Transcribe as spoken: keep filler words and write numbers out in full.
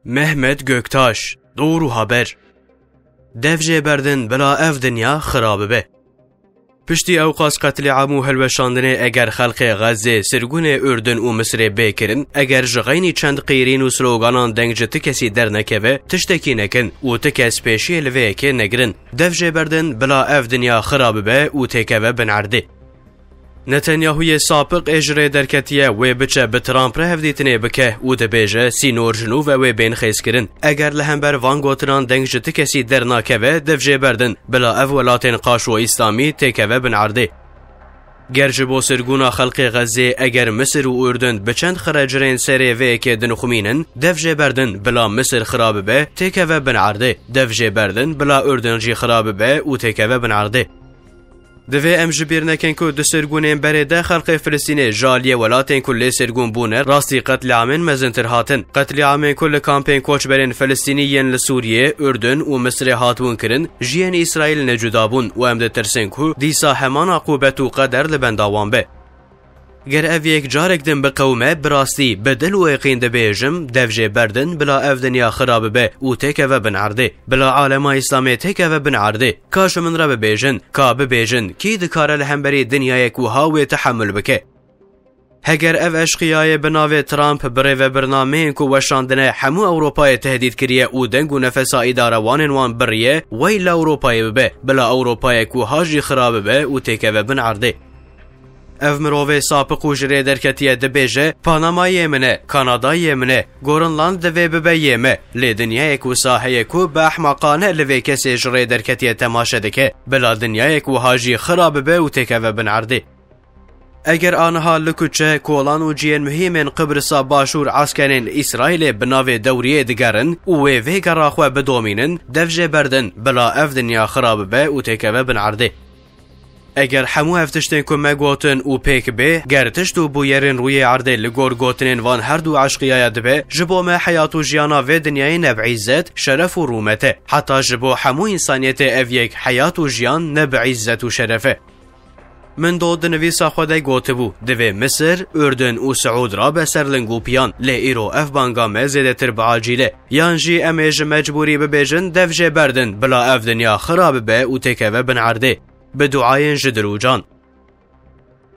Mehmet Göktaş, Doğru Haber. Dev jê berdin bila ev dinya xira bibe. Piştî ew qas qetlîam û hilweşandinê eger xelqê Xezzê, sirgûnê Urdun û Misirê bê kirin, eger ji xeynî çend qîrîn û sloganan deng ji ti kesî dernekeve, tiştekî nekin û ti kes pêşiyê li vê yekê negirin. Dev jê berdin bila ev dinya xira bibe û têkeve bin erdê. Netanyahuyê sapiq ê ji rê derketiye wê biçe bi Trump re hevdîtinê bike û dibêje sînor ji nû ve wê bên xêzkirin. Eger li hember van gotinan deng ji ti kesî dernakeve, dev jê berdin bila ev welatên qaşo îslamî têkeve bin erdê. Ger ji bo sirgûna xelqê Xezzê eger Misir û Urdun bi çend xirec rên serê vê yekê dinixumînin, dev jê berdin bila Misir xira bibe, têkeve bin erdê. Dev jê berdin bila Urdun jî xira bibe û têkeve bin erdê. Divê em ji bîr nekin ku di sirgûnên berê de xelkê Filistînê ji aliyê welatên ku lê sirgûn bûne rastî qetlîamên mezintir hatin. Qetlîamên ku li kampên koçberên Filistînî yên li Sûriyê, Urdun û Misirê hatibûn kirin, ji yên Îsraîl ne cuda bûn û em ditirsin ku dîsa heman aqûbet û qeder li benda wan be. Ger ev yek carek din biqewime, bi rastî, bi dil û êqîn dibêjim, dev jê berdin, bila ev dinya xira bibe û têkeve bin erdê. Bila alema Îslamê têkeve bin erdê. Ka ji min re bibêjin, ka bibêjin, kî dikare li hemberî dinyayek wiha wê tehemul bike? Heger ev eşqiyayê bi navê Trump bi rêvebirnameyên ku weşandine hemû Ewropayê tehdît kiriye û deng û nefesa îdarewanên wan biriye, wey li Ewropayê bibe, bila Ewropayek wiha jî xira bibe û têkeve bin erdê. Ev mirovê sapiq û ji rê derketiye dibêje, Panama yê min e, Kanada yê min e, Greenland divê bibe yê me. Lê dinyayek wisa heye ku bi ehmaqane li vê kesê ji rê derketiye temaşe dike. Bila dinyayek wiha jî xira bibe û têkeve bin erdê. Eger aniha li kuçe, kolan û cihên muhîm ên Qibrisa Başûr eskerên Îsraîlê bi navê dewriyê digerin û wê vê gera xwe bidomînin, dev jê berdin, bila ev dinya xira bibe û têkeve bin erdê. Eger hemû ev tiştên ku me gotin û pêk bê, ger tişt û bûyerên rûyê erdê li gor gotinên van her du eşqiyaya dibe, ji bo me heyat û jiyana vê dinyayê ne bi îzzet, şeref û rûmet e. Heta ji bo hemû însaniyetê ev yek heyat û jiyan ne bi îzzet û şeref e. Min do di nivîsa xwe de gotibû, divê Misir, Urdun û Siûd rabe ser ling û piyan, lê îro ev banga me zêdetir bi acîl e. Yan jî em ê ji mecbûrî bibêjin, dev jê berdin, bila ev dinya xira bibe û têkeve bin erdê. Bi duayên ji dirûcan.